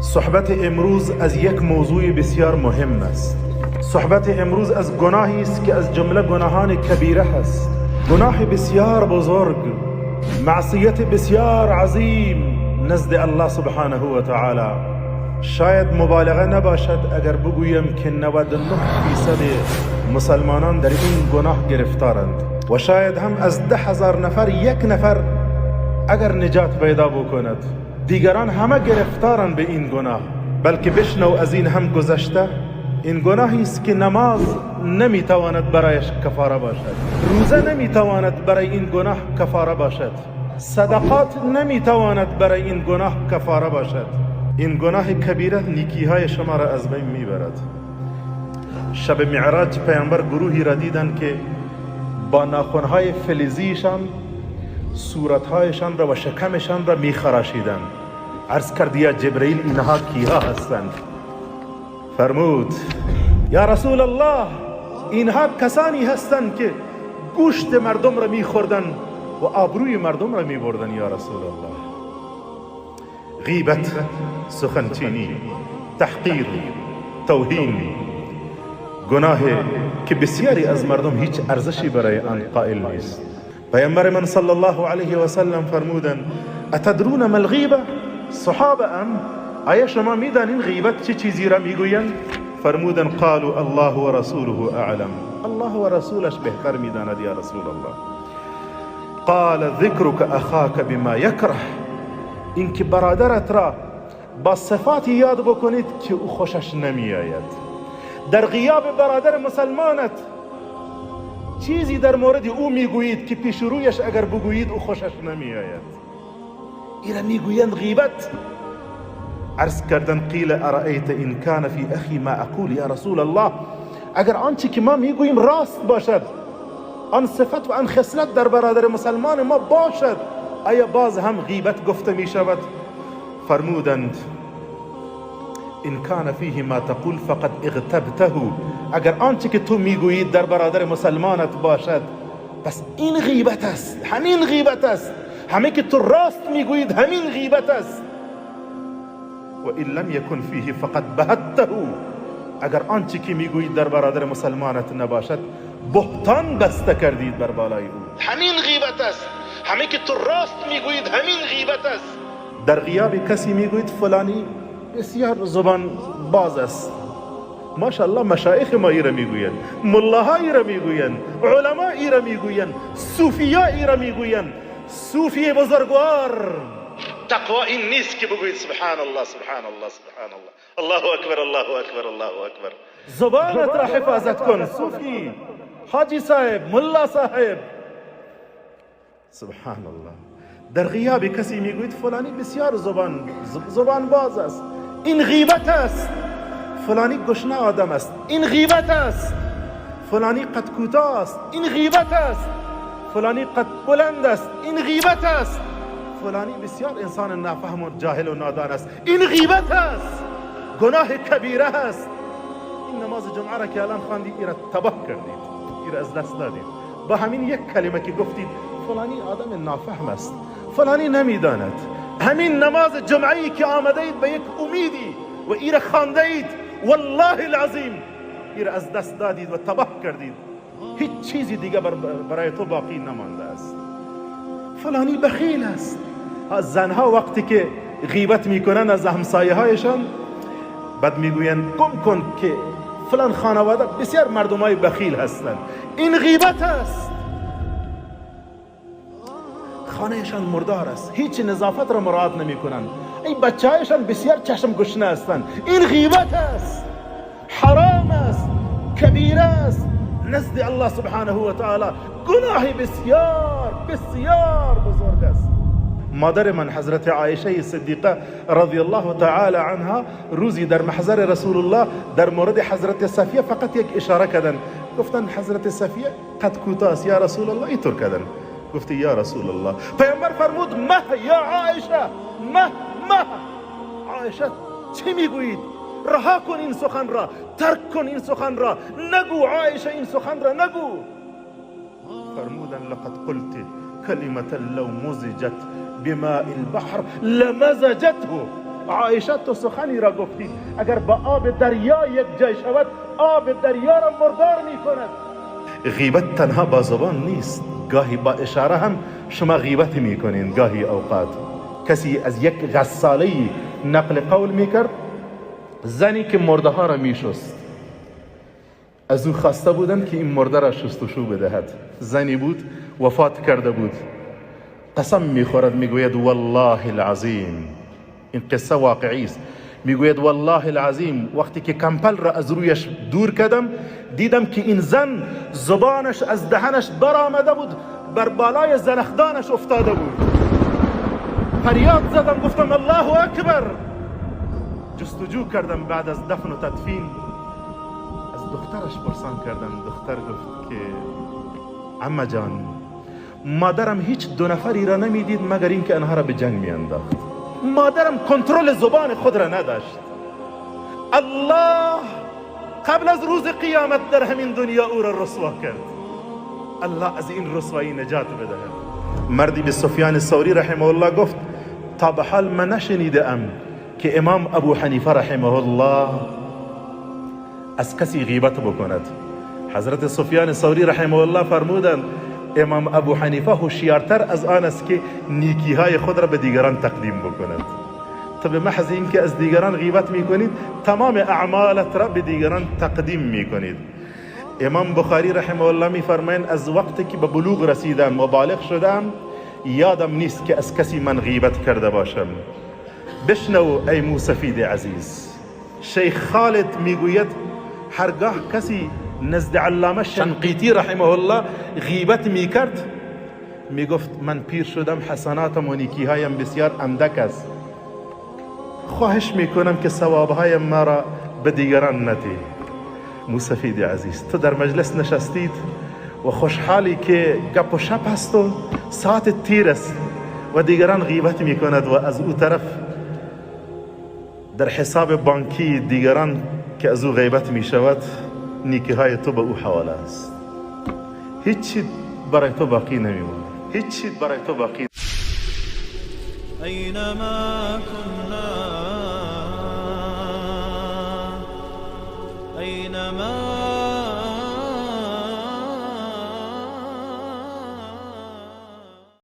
صحبت امروز از یک موضوع بسیار مهم است. صحبت امروز از گناهی است که از جمله گناهان کبیره هست، گناه بسیار بزرگ، معصیت بسیار عظیم نزد الله سبحانه و تعالی. شاید مبالغه نباشد اگر بگویم که 99% مسلمانان در این گناه گرفتارند و شاید هم از 10,000 نفر یک نفر اگر نجات پیدا بکند، دیگران همه گرفتارند به این گناه. بلکه بشنو از این هم گذشته، این گناهی است که نماز نمیتواند برایش کفاره باشد، روزه نمیتواند برای این گناه کفاره باشد، صدقات نمیتواند برای این گناه کفاره باشد. این گناه کبیره نیکی های شما را از بین میبرد. شب معراج پیامبر گروهی را دیدند که با ناخنهای فلزیشان صورتهایشان را و شکمشان را میخراشیدند. عرض کرد یا جبرئیل اینها کیها هستند؟ فرمود یا رسول الله اینها کسانی هستند که گوشت مردم را میخوردند و آبروی مردم را میبردند. یا رسول الله، غیبت، سخنچینی، تحقیر، توهین، گناه که بسیاری از مردم هیچ ارزشی برای آن قائل نیست. پیامبر من صلی الله علیه و سلم فرمودند اتدرون ما الغیبه؟ صحابه ام، آیا شما میدانین غیبت چه چیزی را میگویند؟ فرمودند قالوا الله و رسوله اعلم. الله و رسولش بهتر میداند یا رسول الله. قال ذکرک اخاک بما یکره، اینکه برادرت را با صفاتی یاد بکنید که او خوشش نمیآید. در غیاب برادر مسلمانت چیزی در مورد او میگویید که پیش رویش اگر بگویید او خوشش نمیآید، ایره میگویند غیبت. عرض کردن قیل ارأیت ان کان فی اخی ما اقول یا رسول الله، اگر آنچه که ما میگوییم راست باشد، آن صفت و آن خصلت در برادر مسلمان ما باشد، آیا باز هم غیبت گفته می شود؟ فرمودند ان کان فیه ما تقول فقد اغتبته، اگر آنچه که تو میگویید در برادر مسلمانت باشد پس این غیبت است، همین غیبت است، همه که تو راست میگویید همین غیبت است. و ان لم یکن فیه فقد بهته، اگر آنچه که میگویید در برادر مسلمانت نباشد بهتان بسته کردید بر بالای او. همین غیبت است، همه که تو راست میگویید همین غیبت است. در غیاب کسی میگویید فلانی بسیار زبان باز است، ماشاءالله مشایخ ما ایره میگویند، ملاها ایره میگویند، علما ایره میگویند، صوفیا ایره میگویند. صوفی بزرگوار، تقوا این نیست که بگویید سبحان الله سبحان الله سبحان الله الله اکبر الله اکبر الله اکبر. زبانت را حفاظت کن صوفی، حاجی صاحب، ملا صاحب. سبحان الله، در غیاب کسی میگویید فلانی بسیار زبان باز است، این غیبت است. فلانی گشنه آدم است، این غیبت است. فلانی قد کوتاه است، این غیبت است. فلانی قد بلند است، این غیبت است. فلانی بسیار انسان نافهم و جاهل و نادان است، این غیبت است، گناه کبیره است. این نماز جمعه را که الان خواندی ایرا تباه کردید، ایرا از دست دادید با همین یک کلمه که گفتید فلانی آدم نافهم است، فلانی نمیداند. همین نماز جمعه که آمده اید به یک امیدی و ایره خوانده اید، والله العظیم ایره از دست دادید و تباه کردید، هیچ چیزی دیگه برای تو باقی نمانده است. فلانی بخیل است. زنها وقتی که غیبت میکنن از همسایه هایشان، بعد میگویند گم کن که فلان خانواده بسیار مردمای بخیل هستند، این غیبت است. خانهشان مردار است، هیچ نظافت را مراعات نمی کنند، این بچه هایشان بسیار چشم گشنه هستند، این غیبت است، حرام است، کبیره است نزد الله سبحانه و تعالی، گناه بسیار بسیار بزرگ است. مادر من حضرت عایشه صدیقه رضی الله تعالی عنها روزی در محضر رسول الله در مورد حضرت صفیه فقط یک اشاره کردن، گفتن حضرت صفیه قد کوتاه است یا رسول الله، اینطور کردن. گفتی یا رسول الله، پیامبر فرمود مه یا عایشه، مه مه. عایشه چی میگویید؟ رها کن این سخن را، ترک کن این سخن را، نگو عایشه این سخن را نگو. فرمودن لقد قلت کلمة لو مزجت بماء البحر لمزجته. عایشه تو سخنی را گفتی اگر با آب دریا یک جای شود آب دریا را مردار میکند. غیبت تنها با زبان نیست، گاهی با اشاره هم شما غیبت میکنین. گاهی اوقات کسی از یک غساله نقل قول میکرد، زنی که مرده ها را میشست، از او خواسته بودند که این مرده را شستشو بدهد. زنی بود وفات کرده بود، قسم میخورد میگوید والله العظیم، این قصه واقعی است، میگوید والله العظیم وقتی که کمپل را از رویش دور کردم دیدم که این زن زبانش از دهنش برآمده بود، بر بالای زنخدانش افتاده بود. فریاد زدم گفتم الله اکبر. جستجو کردم بعد از دفن و تدفین، از دخترش پرسان کردم. دختر گفت که عمه جان، مادرم هیچ دو نفری را نمیدید مگر اینکه آنها را به جنگ میانداخت. مادرم کنترل زبان خود را نداشت. الله قبل از روز قیامت در همین دنیا او را رسوا کرد. الله از این رسوایی نجات بدهد. مردی به سفیان ثوری رحمه الله گفت تا به حال من نشنیده ام که امام ابو حنیفه رحمه الله از کسی غیبت بکند. حضرت سفیان ثوری رحمه الله فرمودند امام ابو حنیفه هوشیارتر از آن است که نیکی های خود را به دیگران تقدیم بکند. تو به محض اینکه از دیگران غیبت میکنید تمام اعمالت را به دیگران تقدیم میکنید. امام بخاری رحمه الله میفرمایند از وقتی که به بلوغ رسیدم و بالغ شدم یادم نیست که از کسی من غیبت کرده باشم. بشنو ای موسفید عزیز، شیخ خالد میگوید هرگاه کسی نزد علامه شنقیطی رحمه الله غیبت میکرد میگفت من پیر شدم، حسناتم و نیکیهایم بسیار اندک است، خواهش میکنم که ثوابهای مرا به دیگران ندی. موسفید عزیز، تو در مجلس نشستید و خوشحالی که گپ و شپ هست و ساعت تیر است و دیگران غیبت میکند و از او طرف در حساب بانکی دیگران که از او غیبت میشود نیکی های تو به او حواله است. هیچ برای تو باقی نمیماند، هیچ برای تو باقی. أينما كنا، أينما